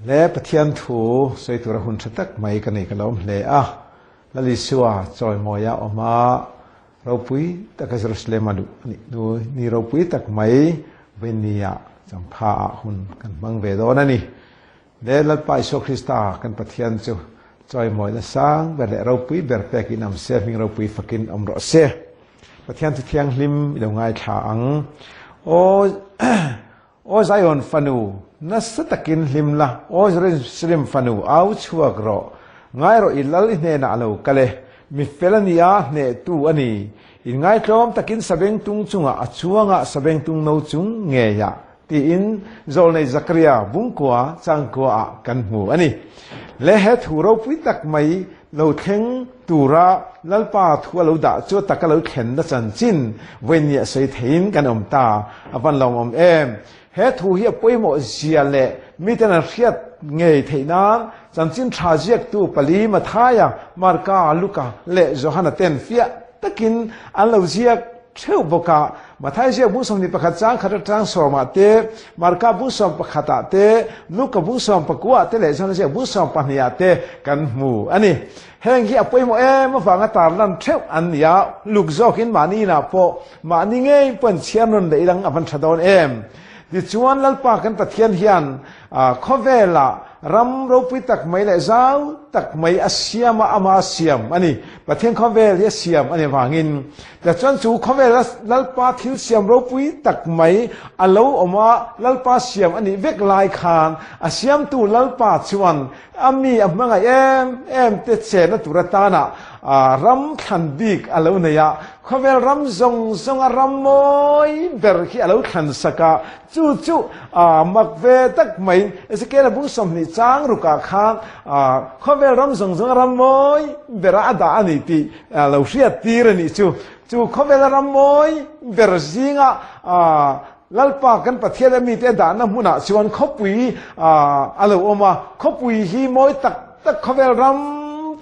Le Pathian thu sawi tura hun tha tak mai ka nei ka lawm hle a. Lal Isua chawimawia awm a, ropui taka Jerusalem a luh a nih hnu ni ropui tak mai Vawini-ah Champha-ah hun kan hmang ve dawn a ni. Le Lalpa Isua Krista kan Pathian chu chawimawina sang ber leh ropui ber pekin awm se, hming ropui fakin awm rawh se. Pathian chu thianghlim i lo ngaithla ang. Aw Aw Zion fanu, nasa takin hlim la, aw Jerusalem fanu, au chhuak rawh. Ngai rawh i lal i hnenah a lo kal e, mi fel a ni a, hnehtu a ni. Inngaitlawm takin sabengtung chungah a chuang a, sabengtung no chung ngeiah, tiin Zawlnei Zakaria bungkua changkuaah kan hmu a ni. Le he thu ropui tak mai Lo thleng tura Lalpa thu a lo dah chu a taka lo thlenna chanchin vawiin a sawi theiin kan awm ta. A van lawmawm em! He thu hi a pawimawh zia leh miten an hriat ngei theih nan chanchin tha ziaktu pali Mathaia, Marka, Luka leh Johana ten fiah takin an lo ziak theuh bawk a. Matthai ziak bung 21 chang khat atang sawmah te, Marka bung 11 ah te, Luka bung 19 ah te leh Johana ziak bung 12 ah te kan hmu a ni. Heng hi a pawimawh em avanga tarlan theuh an ni a, luk zawkin mahni inah pawh mahni ngei pawh an chhiar nawn leh ilang a van tha dawn em. Tichuan Lalpa kan Pathian hian Khawvelah ram ropui tak mai leh zau tak mai a siam a, ama a siam a ni. Pathian khawvel hi a siam a ni avangin. Tichuan chu khawvela Lalpa thil siam ropui tak mai a lo awm a, Lalpa siam a nih vek lai khan a siamtu Lalpa chuan a mi a hmangaih em em te chenna tur atana ram thlan bik a lo nei a, khawvel ram zawng zawnga ram mawi ber hi a lo thlan sak a, Chu chu mak ve tak mai Ezekiel-a bung 20 chang rukah khan khawvel ram zawng zawng a ram mawi bera a dah a ni tih lo hriat tir a nih chu. Chu khawvela ram mawi ber zinga Lalpa kan Pathian a mite a dahna hmunah chuan khawpui a lo awm a, khawpui hi mawi tak tak khawvel ram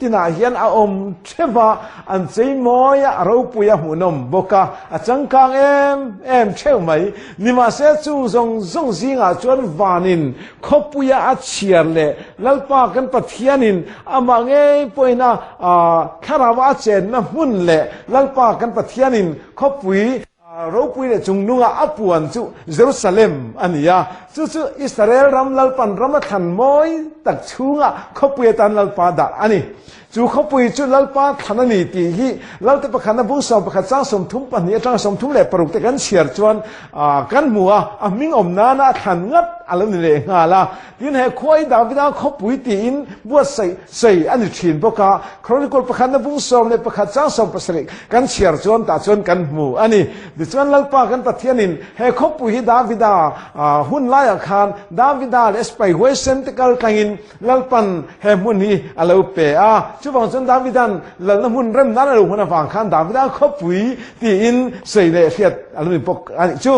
tinah hian a awm theuh a, an chei mawi a, a ropui a hmuhnawm bawk a, a changkang em em theuh mai. Nimahse chung zawng zawng zingah chuan vanin khawpuia a chhiar leh Lalpa kan Pathianin amah ngei pawhin a thlarau a chenna hmun leh Lalpa kan Pathianin khawpui Ropui leh chungnunga a puan chu Jerusalem a ni a, chu chu Israel ram Lalpan ram a thlan mawi tak chhunga khawpui atan Lalpa dah a ni. Chu khawpui chu Lalpa thlan a ni tih hi Lalte pakhatna bung 11 chang 32 atanga 36 te kan chhiar chuan kan hmu a, a hming awm nana a thlan ngat a lo ni leh nghal a. Tin, he khua hi Davida khawpui tiin buatsaih sawi a ni thin bawk a, Chronicle pakhatna bung 11 chang 17 kan chhiar chuan tah chuan kan hmu a ni. Tichuan Lalpa kan Pathianin he khawpui hi Davida hun laiah khan Davida leh sipai huaisen te kal tlangin Lalpan he hmun hi a lo pe a. Chuvang chuan Davida'n lalna hmun rem nan a lo hmun avang khan Davida khawpui tiin sawi leh hriat a lo ni bawk a nih chu.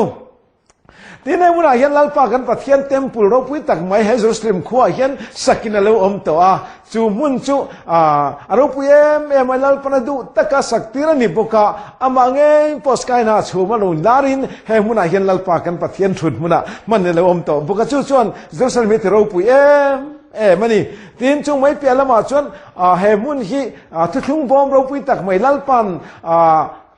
Tin, he hmunah hian Lalpa kan Pathian temple ropui tak mai he Jerusalem khuaah hian sakin a lo awm tawh a. Chu hmun chu a ropui em em a, Lalpan a duh taka sak tir a ni bawk a. Amah ngei pawh Skyna chhum a lo larin he hmunah hian Lalpa kan Pathian thut hmunah hman a lo awm tawh bawk a. Chu chuan Jerusalem hi ti ropui em em a ni. Tin, chung mai piah lamah chuan he hmun hi thuthlung bawm ropui tak mai Lalpan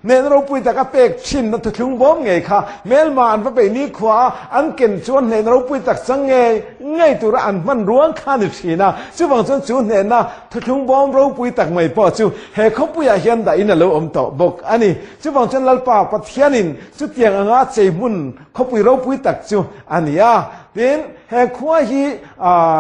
Hnehna ropui tak a pek thinna thuthlung bawm ngei kha hmelma an va beih nikhua a, an ken chuan hnehna ropui tak chang ngei ngei tura an hman ruang kha a ni thin a. Chuvang chuan chu hnehna thuthlung bawm ropui tak mai pawh chu he khawpuiah hian dahin a lo awm tawh bawk a ni. Chuvang chuan Lalpa Pathianin chutiang anga chei hmun khawpui ropui tak chu a ni a. Tin, he khua hi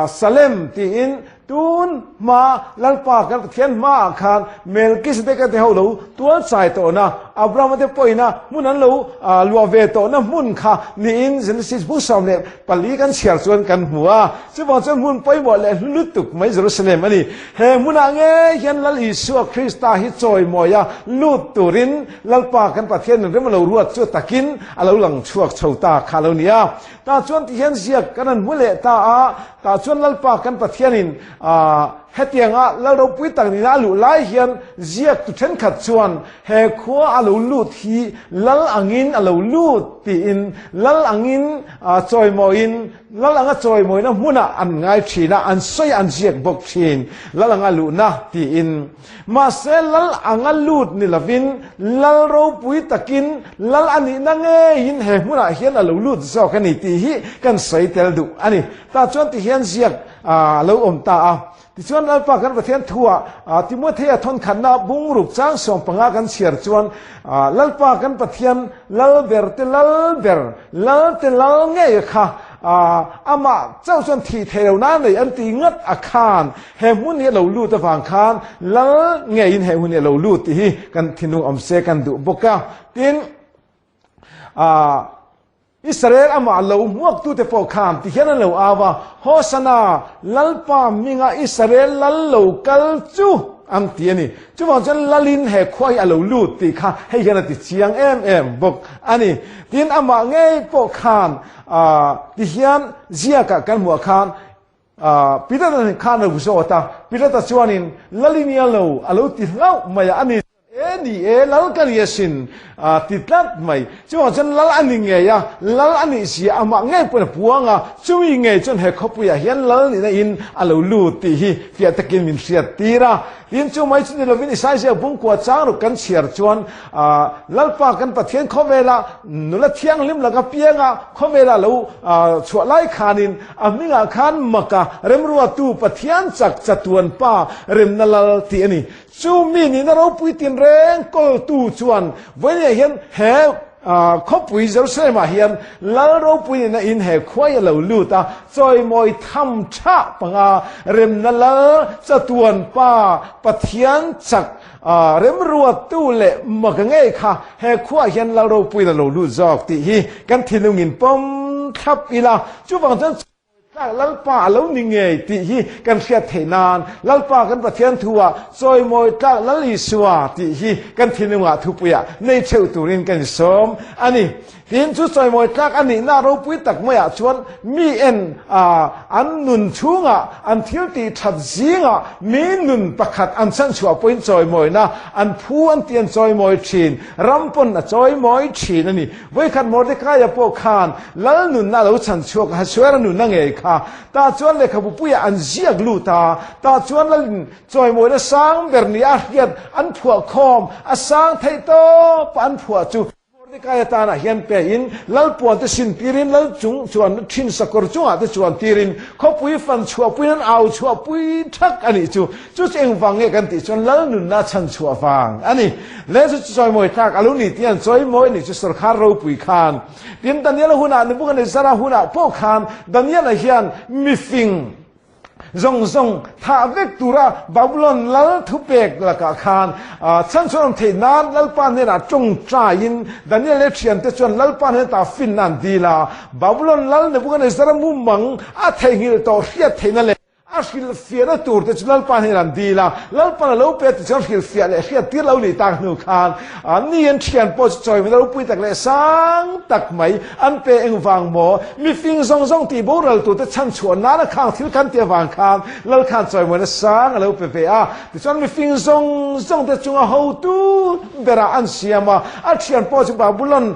Salem tiin Tun hma Lalpa kan Pathian hmaah khan Melkisedeka te ho lo tual chai tawhna, Abrahama te pawhina hmun an lo luah ve tawhna hmun kha niin Genesis bu 14 kan chhiar chuan kan hmu a. Chuvang chuan hmun pawimawh leh hlu lutuk mai Jerusalem a ni. He hmunah ngei hian Lal Isua Krista hi chawimawia lut turin Lalpa kan Pathianin rem a lo ruat chu takin a lo lang chhuak chho ta kha a lo ni a. Tah chuan ti hian ziak kan han hmu leh ta a, tah chuan Lalpa kan Pathianin. Hetianga lal ropui tak nihna a luh lai hian ziaktu thenkhat chuan he khua a lo lut hi lal angin a lo lut tiin lal angin chawimawiin lal anga chawimawina hmunah an ngai thin a, an sawi an ziak bawk thin lal anga luhna tiin. Mahse lal anga lut ni lovin lal ropui takin lal a nihna ngeiin he hmunah hian a lo lut zawk a ni tih hi kan sawi tel duh a ni. Tah chuan tihian ziak a lo awm ta a. Tichuan Lalpa kan Pathian thuah Timothea thawnkhatna bungruk chang 15 kan chhiar chuan Lalpa kan Pathian lal ber te lal ber, lal te lal ngei kha amah chauh chuan thih theih lo na nei an ti ngat a khan he hmun hi a lo lut avang khan lal ngeiin he hun hi a lo lut tih hi kan thinlung awm se kan duh bawk a. Tin, Israel amah lo hmuaktute pawh khan ti hian an lo au a, Hosana, Lalpa hminga Israel lal lo kal chu an ti a ni. Chuvang chuan lalin he khua hi a lo lut tih kha hei hian a ti chiang em em bawk a ni. Tin, amah ngei pawh khan ti hian ziakah kan hmuah khan Pilata khan a lo zawt a, Pilata chuanin lalin i a lo a lo ti hlauh mai a, a ni. E ni e, lal ka ni asin, a ti tlat mai. Chuvang chuan lal a ni ngei a, lal a nih si a, amah ngei pawhin a puang a, chumi ngei chuan he khawpuiah hian lal nihna in a lo lut tih hi fiah takin min hriat tir a. Tin, chu mai chu ni lovin Isaia bungkua chang ruk kan chhiar chuan, Lalpa kan Pathian khawvela nula thianghlim laka pianga khawvela lo chhuah lai khanin a hmingah khan maka remruatu Pathian chak chatuan pa remna lal tih a ni. Chu mi nihna ropui tinreng kawltu chuan vawiinah hian he khawpui Jerusalem-ah hian lal ropui nihna in he khuai a lo lut a, chawimawi tham tha panga remna lal chatuan pa Pathian chak remruattu leh maka ngei kha he khuaah hian lal ropuiin a lo lut zawk tih hi kan thinlungin pawm thlap ila. Chuvang chuan Tlak Lalpa a lo ni ngei tih hi kan hriat theih nan Lalpa kan Pathian thu-ah chawimawi tlak Lal Isua tih hi kan thinlungah thupuiah nei theuh turin kan insawm a ni. Tin, chu chawimawi tlak a nihna ropui tak maiah chuan mi en a an nun chhungah an thil tih that zingah mi nun pakhat an chhanchhuah pawhin chawimawina an phu an tih an chawimawi thin, ram pawn a chawimawi thin a ni. Vawikhat Mordekaia pawh khan lal nunna a lo chhan chhuak a, Hasuera nunna ngei kha. Tah chuan lehkhabu puiah an ziak lut a, tah chuan lalin chawimawina sang ber ni a hriat an phuah khawm, a sang theih tawp a an phuah chu Mordekaia tanah hian pein lal puan te sin tirin lal chung chuan thin sakawr chungah te chuan tirin khawpui fan chhuahpuiin an au chhuahpui thak a nih chu. Chu chu engvang nge kan tih chuan lal nunna chhan chhuah vang a ni. Le chu chu chawimawi tlak a lo ni tih an chawimawi ni chu sawrkhar ropui khan. Tin Daniela hunah Nebuchadnezzara hunah pawh khan Daniela hian mifing zawng zawng thah vek tura Babylon lal thupek lakah khan chhan chhuah awm theih nan Lalpa hnenah tawngtaiin Daniel leh thiante chuan Lalpa hnena ta finna an dil a. Babylon lal Nebuchadnezzara mumang a theihnghilh tawh hriat theihna leh A hrilhfiahna tur te chu Lalpa hnenah an dil a, Lalpa'n a lo pe tih chuan hrilhfiah leh hriattir lo nih tak hnu khan ni an thian pawh chu chawimawina ropui tak leh sang tak mai an pe engvang maw? Mifing zawng zawng tih boral tur te chhan chhuah nana khang thil khan tih avang khan Lal khan chawimawina sang a lo pe ve a, tichuan mifing zawng zawng te chunga hotu berah an siam a, a thian pawh chu Babulon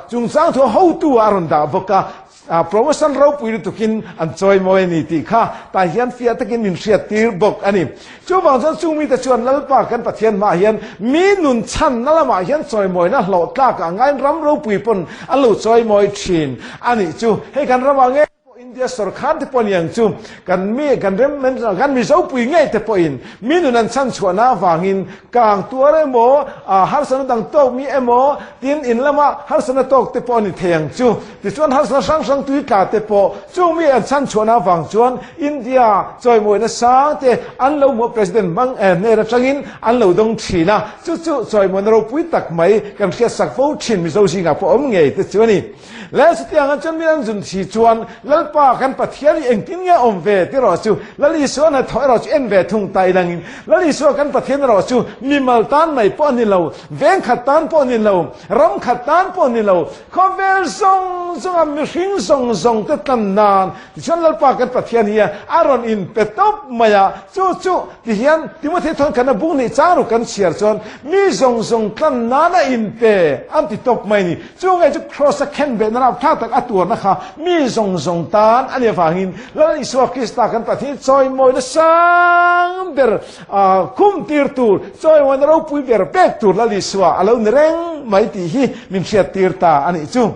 chungchang thu hotu ah a rawn dah bawk a. Promotion ropui lutukin an chawimawi a ni tih kha tah hian fiah takin min hriattir bawk a ni. Chuvang chuan chung mite chuan Lalpa kan Pathian hmaah hian mi nun chhanna lamah hian chawimawina hlawh tlakah ngaiin ram ropui pawn an lo chawimawi thin a nih chu. Hei kan ramah ngei pawh India sawrkar te pawh aniang chu kan mi kan rem kan Mizopui ngei te pawhin mi nun an chhanchhuahna avangin kang tuar emaw harsatna dang tawk mi emaw tin in lama harsatna tawk te pawh a ni thei ang chu. Tichuan harsatna hrang hrang tui tla te pawh chung mi an chhan chhuahna avang chuan India chawimawina sang te an lo hmuh President hmang hnen atangin an lo dawng thin a, chu chu chawimawina ropui tak mai kan hriatsak fo thin Mizo zingah pawh awm ngei te chu a ni. Le chutiang ah chuan mi an zun thi chuan Lalpa. Lalpa kan Pathian hi engtin nge a awm ve tih erawh chu Lal Isua hnathawh erawh chu en ve thung ta ilangin Lal Isua kan Pathian erawh chu mimal tan mai pawh a ni lo, veng khat tan pawh a ni lo, ram khat tan pawh a ni lo, khawvel zawng zawnga mihring zawng zawng te tlan nan tichuan Lalpa kan Pathian hi a rawn inpe tawp mai a, chu chu tihian Timothy thawn khatna bung nih chang ruk kan chhiar chuan mi zawng zawng tlan nan a inpe an ti tawp mai a ni. Chu ngei chu Kraws-a khenbehna rapthlak tak a tuarna kha mi zawng zawng tan a nih avangin Lal Isua Krista kan Pathian chawimawina sang ber khum tir tur, chawimawina ropui ber pek tur Lal Isua a lo ni reng mai tih hi min hriattir ta a nih chu.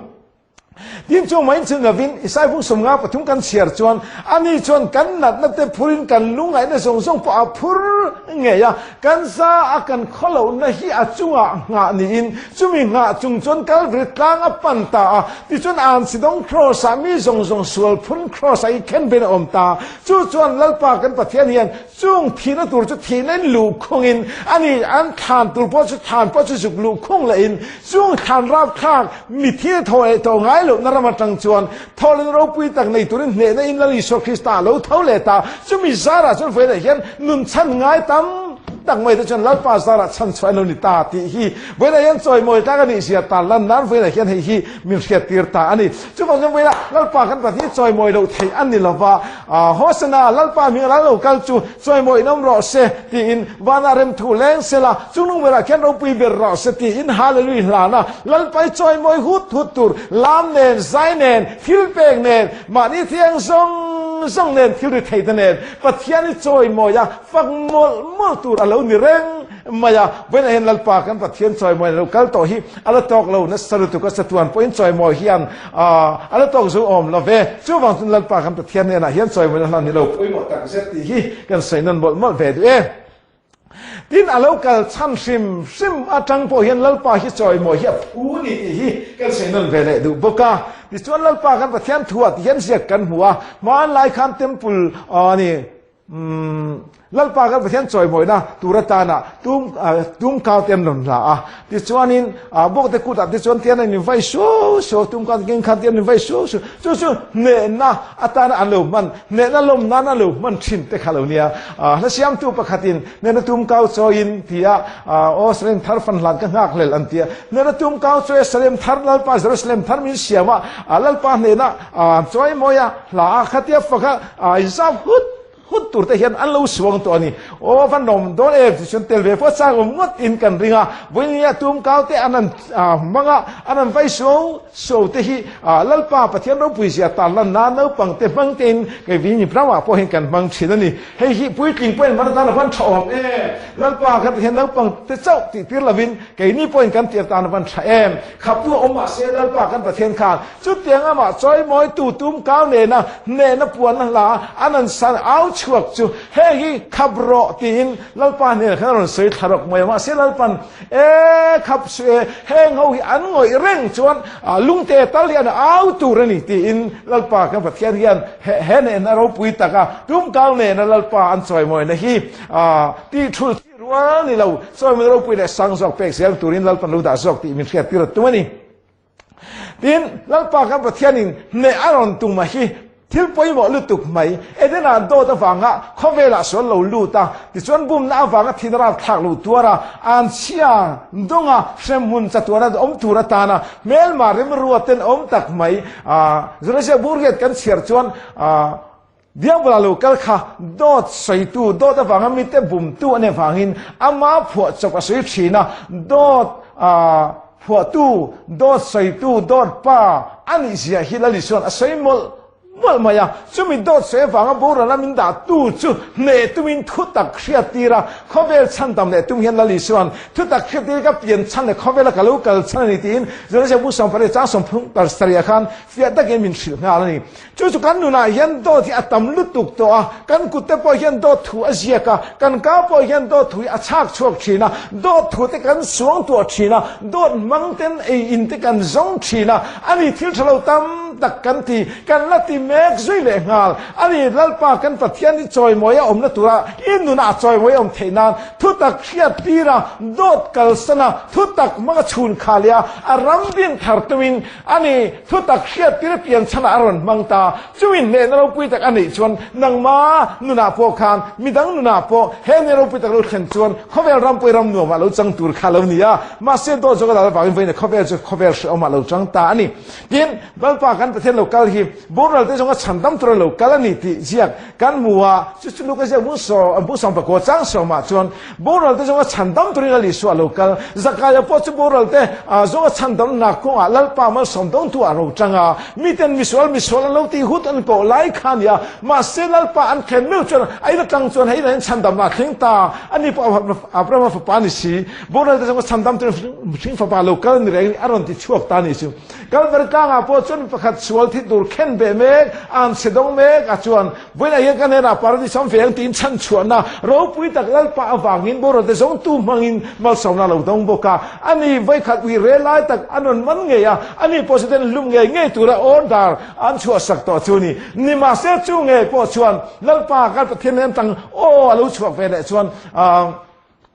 Tin, chu mai chu lovin Isai bung 53 kan chhiar chuan ani chuan kan natna te phurin kan lungngaihna zawng zawng pawh a phur ngei a, Kan za a kan khawlohna hi a chungah nghah niin chumi nghah chung chuan Kalvari tlang a pan ta a, tichuan Ansidawng Kraws ah mi zawng zawng sual phun Kraws ah i khen ben a awm ta. Chu chuan Lalpa kan Pathian hian chung thihna tur chu thihna in luh khungin a ni, an thlan tur pawh chu thlan pawh chu zuk luh khung leh in chung thlan rapthlak mithi thaw leh tawh ngai lohna ram atang chuan Thawhlin ropui tak nei turin hnehna in Lal Isua Krista a lo tho leh ta. Chumi zarah chuan vawiinah hian nun chhan ngai tam tak mai te chuan Lalpa zarah chhan chhuah an lo ni ta tih hi vawiinah hian chawimawi tlak a nih zia ta lan nan vawiinah hian hei hi min hriattir ta a ni. Chuvang chuan vawiinah Lalpa kan Pathian hi chawimawi loh theih a ni lova, Hosana, Lalpa hming a la lo kal chu chawimawi in awm rawh se tiin vanah rem thu leng sela, Chung lung berah khian ropui ber rawh se tiin Hallelui hlan a, Lalpai chawimawi hut hut tur lam nen, zai nen, thil pek nen, mahni thiang zawng zawng nen, thil ri thei te nen Pathian hi chawimawi a, fak mawlh mawlh tur a lo ni reng mai a. Vawiinah hian Lalpa kan Pathian chawimawi a lo kal tawh hi a la tawk lo nasa lutuk a, chatuan pawhin chawimawi hian a la tawk zo awm lo ve. Chuvang chuan Lalpa kan Pathian hnenah hian chawimawi na hlan hi lo pawimawh takzet tih hi kan sawi nawn mawlh mawlh ve duh e. Tin, a lo kal chhan hrim hrim atang pawh hian Lalpa hi chawimawi hi a phu ni tih hi kan sawi nawn ve leh duh bawk a. Tichuan Lalpa kan Pathian thuah ti hian ziak kan hmu a, hmanlai khan temple a ni, umm, Lalpa kan Pathian chawimawina tur atana tum tum kau te an rawn hla a. Tichuanin bawkte kutah te chuan tian an invai suau suau, tum kau te keng khan tian an invai suau suau. Chu chu hnehna atana an lo hman, hnehna lawm nan an lo hman thin te kha lo nia. Hla siamtu pakhatin hnehna tum kau chawiin tia aw Salem thar fan hlan ka nghak hlel an tia. Hnehna tum kau chawi Salem thar Lalpa Jerusalem thar min siam a, Lalpa hnehna chawimawi a hla a khatia faka inzam hut Hut tur te hian an lo suang tawh a ni. Aw va nawm dawn em tih chuan tel ve pawh chang awm ngawt in kan ring a. Vawinia tum kau te an an hmang a, an an vai suau suau te hi Lalpa Pathian ropui zia tan lan nan naupang te hmang te in kei vi ni ramah pawh hian kan hmang thin a ni. Hei hi puitling pawhin van atan a van tha awm em. Lalpa kan Pathian naupang te chauh tih tir lovin keini pawhin kan tih atan a van tha em. Khaptu a awm mahse Lalpa kan Pathian khan Chutiang amah chawimawitu tum kau nena hnehna puanna hla an an san au chhuak chu heng hi khap rawh tiin Lalpa hnenah khan a rawn sawi thla rawk mai a. Mahse Lalpan, E khap suh e, heng ho hi an ngawih reng chuan lungte tal hian a au tur a ni tiin Lalpa kan Pathian hian he hnehna ropui taka tum kau nena Lalpa an chawimawina hi tih thul rual ni lo chawimawina ropui leh sang zawk pek zel turin Lalpan lo dah zawk tih min hriattir a tum a ni. Tin, Lalpa kan Pathianin hneh a rawn tum a hi thil pawimawh lutuk mai. Edena dawt avanga khawvelah sual lo lut a, tichuan bumna avanga thin rap thlak lo tuar a, an chhia dawnga hremhmun chatuana awm tur atana hmelma remruaten awm tak mai. Zulasia bur hian kan chhiar chuan Diabola lo kal kha dawt sawitu, dawt avanga mite bumtu a nih avangin ama phuah chawp a sawi thin a, dawt phuahtu, dawt sawitu, dawt pa a nih zia hi Lali chuan a sawi mawlh mawlh mai a. Chumi dawt sawi avanga borala min dahtu chu hneh tumin thutak hriattir a, khawvel chhandam leh tum hian Lali chuan thutak hriattir ka pian chhan leh khawvela ka lo kal chhan a ni tiin Zulasia bu 18 chang 37 ah khan fiah takin min hrilh nghal a ni. Chu chu kan nunah hian dawt hi a tam lutuk tawh a, kan kutte pawh hian dawt thu a ziak a, kan ka pawh hian dawt thu hi a chhak chhuak thin a, dawt thu te kan suang tuah thin a, dawt hmang ten ei in te kan zawng thin a, ani thil tha lo tam tak kan ti, kan la ti mek. mek zui leh nghal a ni. Lalpa kan Pathian hi chawimawi a awmna tura i nunah a chawimawi a awm theih nan thutak hriat tira dawt kalsan a, thutak hmanga chhun kha leh a, a ram din thar tumin a ni. Thutak hriat tira pian chhanah a rawn hmang ta. Chumi hnehna ropui tak a neih chuan nangma nunah pawh khan midang nunah pawh he hneh ropui tak lo thlen chuan khawvel rampui ram nuamah lo chang tur kha lo ni a. Mahse dawt zawk a dal avangin vawiin khawvel chu khawvel hrehawmah lo chang ta a ni. Tin, Lalpa kan Pathian lo kal hi boral te zawnga chhandam tura lo kal a ni tih ziak kan hmu a, chu chu Luka ziak bung 14 chang sawmah chuan boral te zawnga chhandam turin Lal Isua a lo kal. Zakaia pawh chu boral te zawnga chhandam hna kawngah Lalpa malsawm dawngtu ah ro tang a, miten misual misual an lo tih hut an kawh lai kha a ni a, mahse Lalpa an thlen meuh chuan a in atang chuan hei inah hian chhandamna a thleng ta, ani pawh Abrahama fapa a ni si, boral te zawnga chhandam turin mihring fapa lo kal a ni reng a rawn ti chhuak ta a ni chu. Kalvari tlangah pawh chuan mi pakhat sual thi tur khen beh mek, an chhe dawng mek a chuan vawiinah hian ka hnenah paradis awm ve ang tiin chhan chhuahna ropui tak Lalpa avangin boruate zawngtu hmangin malsawmna a lo dawng bawk a. Ani vawikhat ui rel lai tak an rawn man ngei a, ani pawh chu ten hlum ngei ngei tura order an chhuahsak tawh chu ni. Nimahse chu ngei pawh chuan Lalpa kan Pathian nen tang aw a lo chhuak ve leh chuan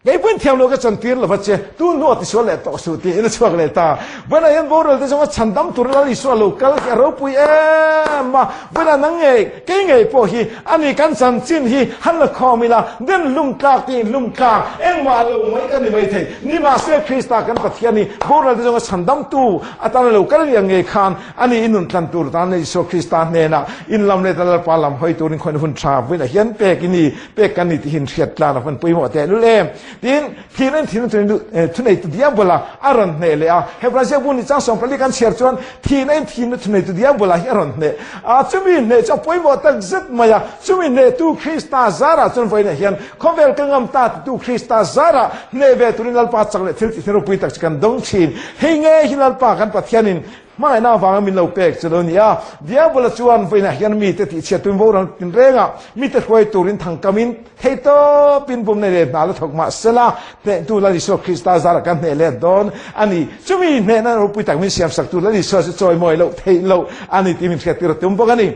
Kei pawhin thiam lo ka chantir lova che, tu hnuah tisual leh tawh suh tiin a chhuak leh ta. Vawiinah hian boral te zawnga chhandam tur Lal Isua lo kal hi a ropui em a, vawiinah nang ngei, kei ngei pawh hi a ni kan chanchin hi han la khawm ila, den hlum tlak tiin hlum tlak engmah lo mai ka ni mai thei. Nimahse Krista kan Pathian hi boral te zawnga chhandam tu atana lo kal liang ngei khan a ni i nun tlan tur tan Isua Krista hnenah inlam leh ta Lalpa lam hawi turin khawiin hun tha vawiinah hian pek i ni. Pek kan ni tihin hriat tlan a hman pawimawh teh lul em. Tin, thihna in thihna thuneitu diabola a rawn hneh leh a. Hebrai ziakbu ni chang 14 kan chhiar chuan thihna in thihna thuneitu diabola hi a rawn hneh a. Chumi hneh chu a pawimawh tak zet mai a. Chumi hnehtu Krista zarah chuan vawiinah hian khawvel ka ngam ta titu Krista zarah hneh ve turin Lalpa chak leh thil tihna ropui tak chu kan dawng thin. Hei nge hi Lalpa kan Pathianin Hmangaihna avanga min lo pek chu lo ni a, Diabola chuan vawiinah hian mite tihchhiat tuin boral tinrengah mite hruai turin thangkamin theitawpin bumna leh hna la thawk mah sela, hnehtu Lal Isua Krista zarah kan hneh let dawn a ni. Chumi hnehna ropui tak min siamsaktu Lal Isua chu chawimawi loh theih loh a ni tih min hriattir a tum bawk a ni.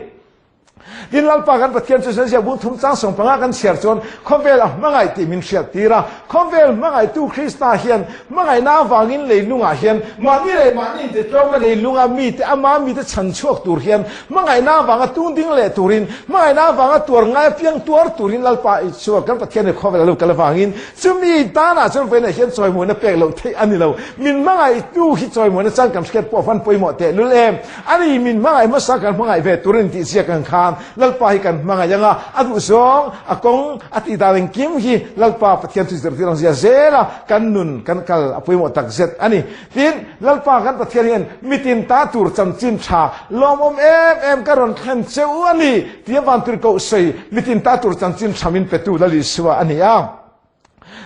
Tin, Lalpa kan Pathian chu Zia bung thum chang 15 kan chhiar chuan khawvel a hmangaih tih min hriattir a. Khawvel hmangaihtu Krista hian hmangaihna avangin leilungah hian mahni leh mahni intitlawmna leilunga mite ama mite chhan chhuak tur hian hmangaihna avanga tung ding leh turin, hmangaihna avanga tuar ngai apiang tuar turin Lalpa Isua kan Pathian hi khawvel a lo kal avangin chumi tanah chuan vawiinah hian chawimuhna pek loh theih a ni lo. Min hmangaihtu hi chawimuhna chang kan hriat pawh a hman pawimawh tehlul em. A ni, min hmangaih hmasa kan hmangaih ve tur in tih ziak ang khan Lalpa hi kan hmangaih ang a, a duh zawng, a kawng, a tih dan engkim hi Lalpa Pathian chu zirtir ang zia zel a, kan nun kan kal a pawimawh tak zet a ni. Tin, Lalpa kan Pathian hian mitin ta tur chanchin tha lawmawm em em ka rawn thlen che u a ni tia vantir koh sawi mitin ta tur chanchin tha min petu Lal Isua a ni a.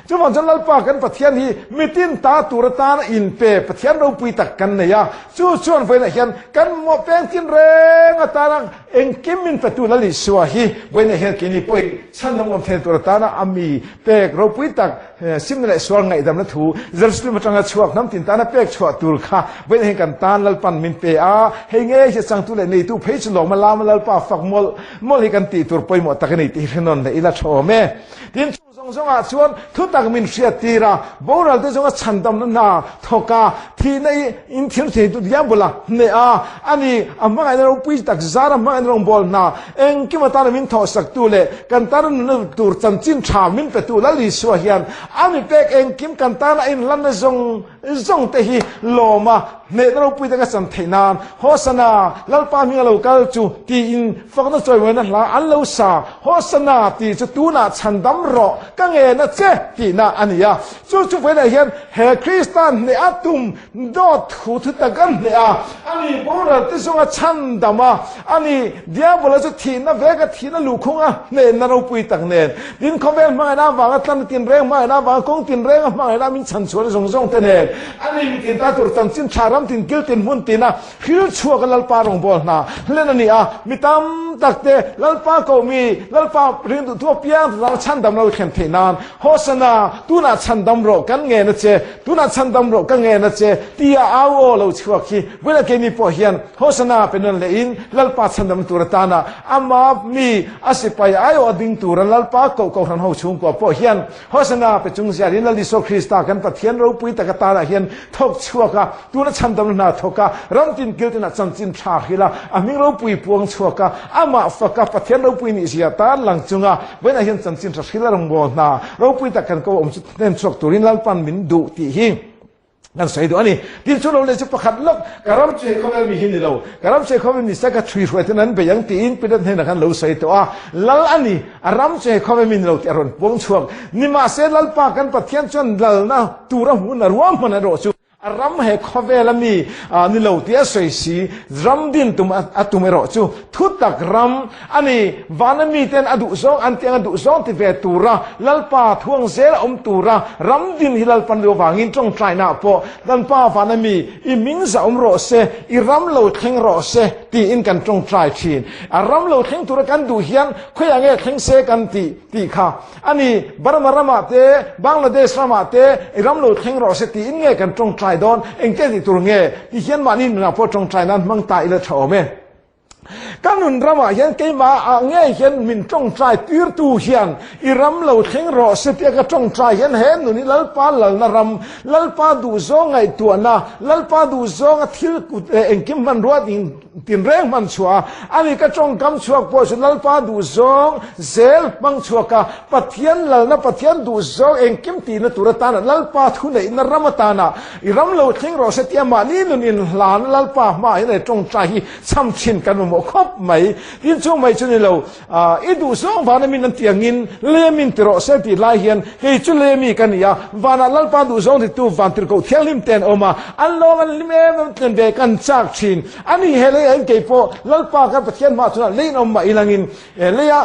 Chuvang chuan Lalpa kan Pathian hi mitin ta tur atana inpe Pathian ropui tak kan nei a, chu chuan vawiinah hian kan mawh peng tin reng atana engkim min petu Lal Isua hi vawiinah hian keini pawhin chhan awm thei tur atana a mi pek ropui tak simna leh sual ngaihdamna thu Jerusalem atanga chhuak hnam tin tana pek chhuah tur kha vawiinah hian kan tan Lalpan min pe a, hei ngei hi a changtu leh neitu phei chu lawma lama Lalpa fak mawlh mawlh hi kan tih tur pawimawh tak a ni tih hi hrenawn leh ila tha awm e. Tin, chung zawng zawngah chuan thutak min hriattir a, boral te zawnga chhandamna hna thawk a, thihna i in thil theitu diabola hneh a, ani a hmangaihna ropui tak zar a hmangaihna rawngbâwl hna engkim atana min thawhsaktu leh kan tana nunna tur chanchin tha min petu Lal Isua hian a mi pek engkim kan tana a inhlanna zawng zawng te hi lawm a, hnehna ropui te ka chan theih nan Hosana, Lalpa hming a lo kal chu tiin fakna chawimawina hla an lo sa. Hosana tih chu tunah chhandam rawh ka ngen a che tihna a ni a. Chu chu vawiinah hian he Krista hneh a tum dawt thu thu tak a hneh a, a ni boral te zawnga chhandam a, a ni Diabola chu thihna vek a thihna luhkhung a hnehna ropui tak nen tin khawvel hmangaihna avanga tlan tinreng hmangaihna avanga kawng tinreng a hmangaihna min chhan chhuahna zawng zawng te nen a ni mi tin ta tur chanchin tha ram tin kil tin hmun tina hril chhuak a Lalpa rawngbâwl hna hlen a ni a, mi tam tak te Lalpa ko mi Lalpa ring duh thu apiang te tana chhandam lo thlen theih. theih nan, Hosana, tunah chhandam rawh kan ngen a che, tunah chhandam rawh ka ngen a che, tia au aw lo chhuak hi vawilah keini pawh hian Hosana pe nawn leh in Lalpa chhandam tur atana ama mi a sipai aiawh a ding tura Lalpa koh kohhran ho chhungkua pawh hian Hosana pe chung ziarin Lal Isua Krista kan Pathian ropui tak atana hian thawk chhuak a, tuna chhandamna hna thawk a, ram tin kil tinah chanchin tha hrilh a, a hming ropui puang chhuak a, amah fak a, Pathian ropui nih zia tan lang chunga vawiinah hian chanchin tha hrilh a rawngbâwl hna ropui tak kan ko awm chu hnen chhuak turin Lalpan min duh tih hi kan sawi duh a ni. Tin chu lo leh chu pakhat lawk, ka ram chu he khawvel mi hi ni lo, ka ram chu he khawvel mi se ka chhui hruai ten an bei ang tiin Pilat hnenah khan lo sawi tawh a, Lal a ni, a ram chu he khawvel mi ni lo tih a rawn puang chhuak. Nimahse Lalpa kan Pathian chuan lalna tura hmun a ruahman erawh chu A ram he khawvel a mi ni lo tih a sawi si, ram din tum a tum erawh chu thu tak ram a ni. Vana miten a duh zawng an tiang a duh zawng ti ve tura Lalpa thuang zel a awm tura ram din hi Lalpan lu avangin tawngtainaah pawh Lalpa vana mi i ming za awm rawh se, i ram lo thleng rawh se tiin kan tawngtai thin. A ram lo thleng tura kan duh hian khawiah nge thleng se kan tih tih kha A ni, Burma ramah te, Bangladesh ramah te i ram lo thleng rawh se tiin nge kan tawngtai dawn, engte tih tur nge? Ti hian mahni nunah pawh tawngtai nan hmang ta ila tha awm e. Ka nun ramah hian keimah ah ngei hian min tawngtai tirtu hian i ram lo thleng rawh se tia ka tawngtai hian he nun hi Lalpa lalna ram, Lalpa duhzawng ngaihtuahna, Lalpa duhzawnga thil kut leh engkim hmanrua Tinreng hman chhuah a, ani ka tawngkam chhuak pawh chu Lalpa duhzawng zel hmang chhuak a, Pathian lalna Pathian duhzawng engkim tihna tur atana Lalpa thuneihna ram atana i ram lo thleng rawh se tia mahni nun inhlana Lalpa hmaah hian ei tawngtai hi cham thin kan mamawh khawp mai. Tin chung mai chu ni lo, I duhzawng vana min an tih angin lei min ti rawh se tih lai hian kei chu lei mi ka ni a, vanah Lalpa duhzawng titu vantirhkoh thianghlim te an awm a, an lawm an hlim em em tlen ve kan chak thin. A ni he leiah hian kei pawh Lalpa kan Pathian hmaah chuan leiin awm mah ilangin leia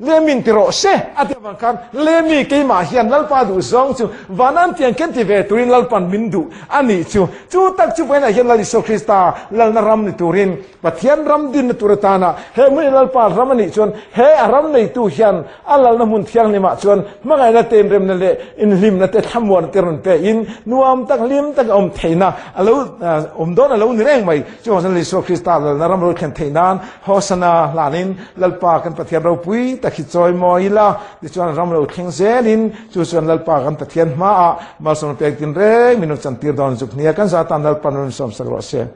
lei min ti rawh se a tih avang khan lei mi keimah hian Lalpa duhzawng chu vana an tiang ken ti ve turin Lalpan min duh a nih chu. Chu tak chu vawiinah hian Lal Isua Krista lalna ram ni turin Pathian ram dinna tur atana he hmun Lalpa ram a nih chuan he a ram neitu hian a lalna hmun thianghlimah chuan hmangaihna te inremna leh inhlimna te thlamuanna te rawn pe in nuam tak hlim tak a awm theihna a lo awm dawn a lo ni reng mai. Chuvang chuan Isua Krista lalna ram ro thlen theih nan Hosana hlanin Lalpa kan Pathian ropui tak hi chawi mawi ila, tichuan ram lo thleng zelin chu chuan Lalpa kan Pathian hmaah malsawmna pek tin reng min rawn chantir dawn zuk nia kan zatan Lalpa rawn sawmsak rawh se.